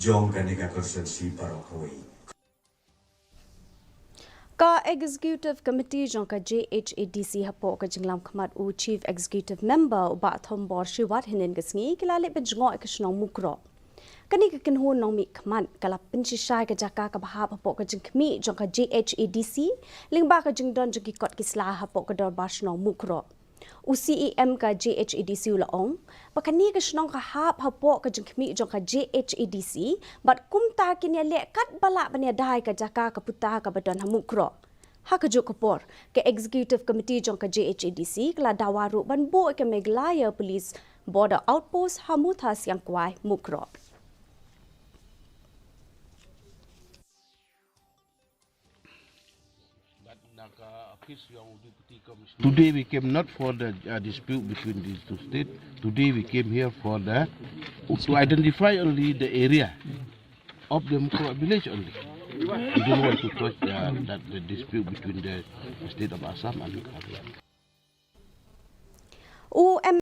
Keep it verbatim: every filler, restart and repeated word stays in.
jong kane ka constituency baroh kawei. Ka Executive Committee jong ka J H A D C hapoh ka jinglam khmat u Chief Executive Member u Bah Thombor Shiwat hynnin ka sngi ki la leit pynjngoh ïa ka shnong Mukroh. Kane ka kynhun nongmihkhmat ka la pynshisha ïa ka jaka kaba hap hapoh ka jingkhmih jong ka J H A D C lyngba ka jingdon jong ki kot ki sla hapoh ka dorbar shnong Mukroh. U C E M ka J H A D C u la ong ba kane ka shnong ka hap hapoh ka jingkhmih jong ka J H A D C bad kumta kin ïaleh katba lah ban ïada ïa ka jaka ka puta kaba don ha Mukroh. Ha kajuh ka por, ka Executive Committee jong ka J H A D C ka la dawa ruh ban buh ïa ka Meghalaya Police Border Outpost ha Mutha Siangkwai, Mukroh. Today we came not for the uh, dispute between these two states. Today we came here for the to identify only the area of the Mukroh village only. We don't want to touch the, that the dispute between the state of Assam and Meghalaya. U